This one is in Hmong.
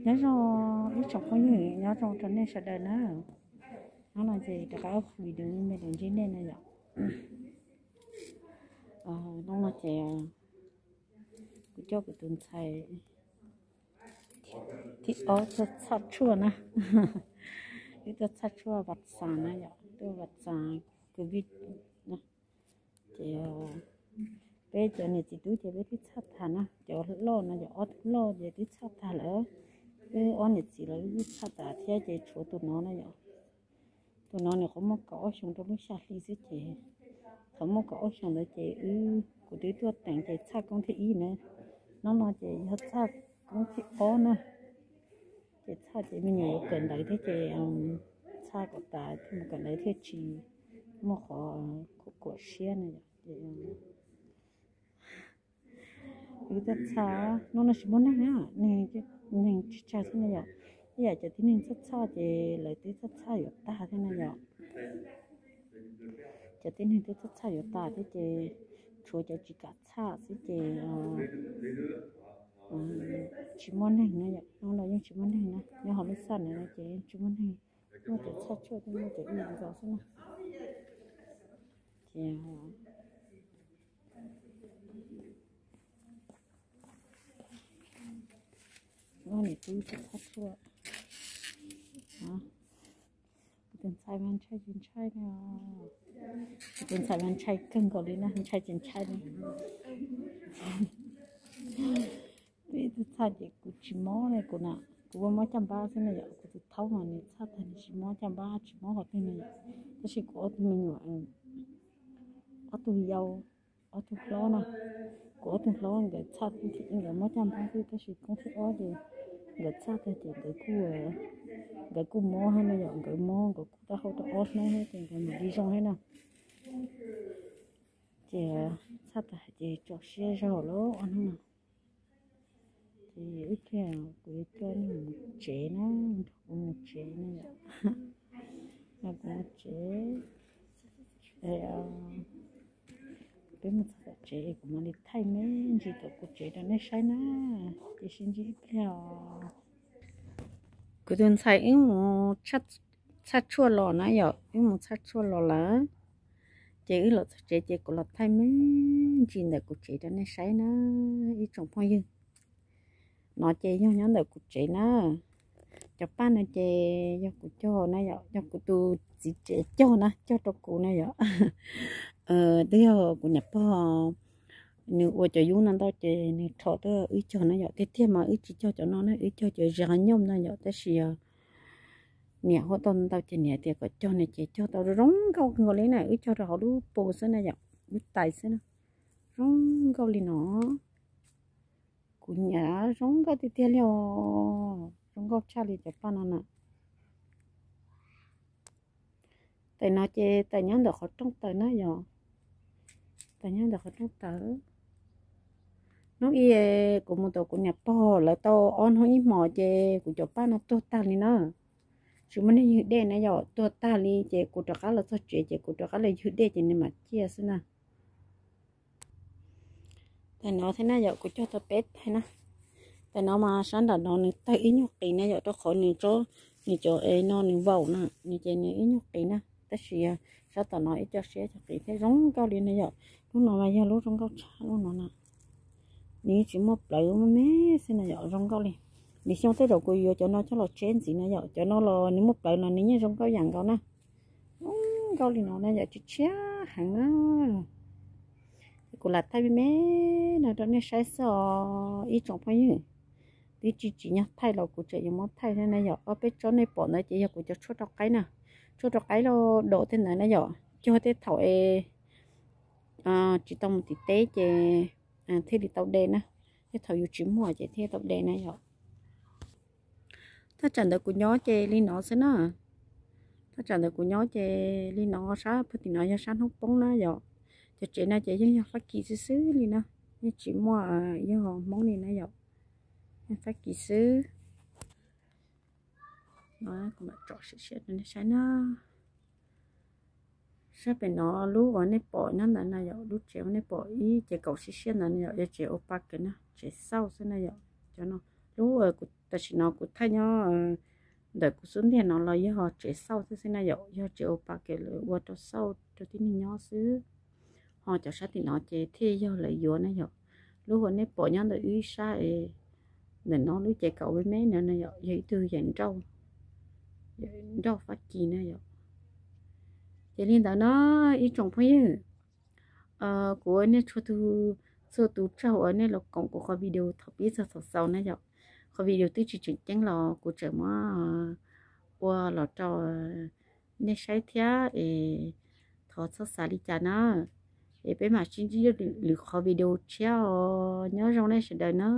Nyob zoo ib tsoom phooj ywg, nyob zoo rau nej sawv daws na. Hnub no ces rov qab ua video me lus ntsib nej na yom. Hnub no ces kuv coj kuv tus ntxhais thib ob tuaj txhaj tshuaj na. Wb tuaj txhaj tshuaj vaj xas na yom, tuaj vaj xas covid. Ces peb cov niam txiv tub ces peb twb txhaj tag na, cov loj no yog ob tug loj ces twb txhaj tag lawm. Wb ob niam txiv los wb twb txhaj tag thiab ces tshuav tus no na yom. Tus no nws qhuav muaj kaum ob xyoos rau lub xya hli xwb ces thaum muaj kaum ob xyoos ntawd ces wb, kuv twb tuaj teem ces txhaj koob thib ib na. Hnub no ces yog txhaj koob thib ob na. Ces txhaj ces me nyuam yuav kawm ntawv thiab ces txhaj kom tas thiaj mus kawm ntawv thiaj tsis muaj qhov khuam khuam siab na yom. Ces wb tuaj txhaj, hnub no tsis muaj neeg na, neeg tsawg tsawg xwb na yom. Ib yam cov tib neeg txhaj txhaj ces lawv twb txhaj txhaj yuav tag thiab na yom. Cov tib neeg twb txhaj txhaj yuav tag thiab ces tshuav cov tsis kam txhaj xwb ces tsis muaj neeg na yom. Hnub no yeej tsis muaj neeg na, nyob hauv lub xaj no ces yeej tsis muaj neeg, muaj cov txhaj tshuaj thiab muaj cov ib yam nkaus xwb na. Ces niam tub txhaj tshuaj. Kuv tus ntxhais mas ntshai tsis ntshai li. Kuv tus ntxhais mas ntshai kawg nkaus li na, ntshai tsis ntshai li. Twb txhaj ces kuv tsis mob li kuv na, kuv ua mob caj npab xwb na yom. Kuv tus thaub mas nws txhaj tag nws tsis mob caj npab tsis mob qhov twg na yom. Tab sis kuv ob tug me nyuam, ob tug yau, ob tug hlob na, kuv ob tug hlob nkawd txhaj, nkawd mob caj npab xwb tab sis koob thib ob ces nkawd txhaj tag ces nkawd kuj, nkawd kuj mob thiab na yom, nkawd mob nkawd kuj taub hau tau ob hnub thiab ces nkawd mam li zoo thiab na. Ces txhaj tag ces tso siab zog lawm ob hnub no. Ces ib pliag kuv yuav coj nej mus tsev na, nrog kuv mus tsev na yom. Nrog kuv mus tsev. Peb mus txog tom tsev kuv mam li thaij me ntsis tom kuv tsev rau nej saib na. Ces sib ntsib ib pliag os. Kuv tus ntxhais wb mus txhaj tshuaj los na yom, wb mus txhaj tshuaj los lawm. Ces wb los txog tsev ces kuv los thaij me ntsis ntawm kuv tsev rau nej saib na, ib tsoom phooj ywg. No ces yog nyob ntawm kuv tsev na. Cov paj no ces yog kuv cog na yom, yog kuv tus txiv tsev cog na, cog rau kuv na yom. Twb yog kuv niam pog nws ua cov yub no ntau ces nws rho tuaj wb cog na yom. Tiag tiag mas wb tsis cog cov no na, wb cog cov zia nyob na yom, tab sis niam hu tau ntau ces niam tias kom cog no ces cog tau zoo nkauj kawg nkaus li na, wb cog rau hauv lub pus xwb na yom, lub tais xwb na, zoo nkauj li no. Kuv nyiam zoo nkauj tiag tiag li os, zoo nkauj tshaj li cov paj no na. Tais no ces tais nyob ntawm qhov rooj taws na yom, tais nyob ntawm qhov rooj taws. Hnub ib kuv mus tom kuv niam pog lawv tau ob hnub ib hmos ces kuv cov paj no tuag tag li na. Tsis muaj neeg ywg dej na yom, tuag tag li ces kuv rov qab los txog tsev ces kuv rov qab los ywg dej ces nws mam ciaj xwb na. Tais no thiab na yom, kuv cog tau peb tais na. Tais no mas sab nram no nws tawg ib nyuag qis na yom, rau qhov nws tsob, nws cov es no nws vaum na, nws ces nws ib nyuag qis na. Tab sis sab tom no ib co siab cov qis thiab zoo nkauj li na yom. Lub no mas yog lub zoo nkauj tshaj lub no na. Nws yeej tsis muaj plawv, muaj me xwb na yom, zoo nkauj li. Lwm xyoo tej zaum kuv yuav cov no coj los tseb ntxiv na yom, cov no los nws muaj plawv los nws yeej zoo nkauj yam nkaus na. Zoo nkauj li no na yom, tsis tshiab heev na. Kuv lam thaij me me no rau nej saib xwb os ib tsoom phooj ywg. Twb tsis tsim nyog thaij los kuv tseem yuav muab thaij thiab na yom. Ob peb tsob nej pom ntawd ces yog kuv cov tshuaj rau qaib na. Tshuaj rau qaib los dom tej ntawd na yom, cog tej thaum es tsis tau mus tim teb ces thiaj li tau de na, tej thaum yus tsis muaj ces thiaj tau de na yom. Thaj tsam ntawd kuv nyob ces li no xwb na. Thaj tsam ntawd kuv nyob ces li no, sab puag tim no yog sab hnub poob na yom. Cov tsev no ces yeej yog Fab Kis xwb xwb li na, yeej tsis muaj yog Hmoob li na yom, yog Fab Kis xwb. Kuv mam tsom siab siab rau nej saib na. Sab pem no lub uas nej pom nyob ntawd na yom, lub tsev uas nej pom ib ce kaum siab siab ntawd na yom, yog tsev ua pa kawg na, tsev xauj xwb na yom. Cov no Lub tam sim no kuv thaij nyob ntawm kuv xub ntiag no los yog tsev xauj xwb xwb na yom, yog tsev ua pa kev lawv ua rau xauj rau tib neeg nyob xwb. Ho cov sab tim no ces thiaj yog lawv yuav na yom. Lub uas nej pom nyob ntawm wb sab es ntawm no lub ces kaum me me no na yom, yog ib tug yawm nrauj, yawm nrauj Fab Kis na yom. Ces li ntawd no ib tsoom phooj ywg, kuv ua nej txhua tus, txhua tus tsaug uas nej los koom kuv qhov video thaum pib txog thaum xaus na yom. Qhov video twb tsis tseem ceeb los kuv tseem muab ua los rau nej saib thiab es thov txhob xav li cas na. Es peb mam sib ntsib lwm qhov video tshiab os, nyob zoo nej sawv daws na.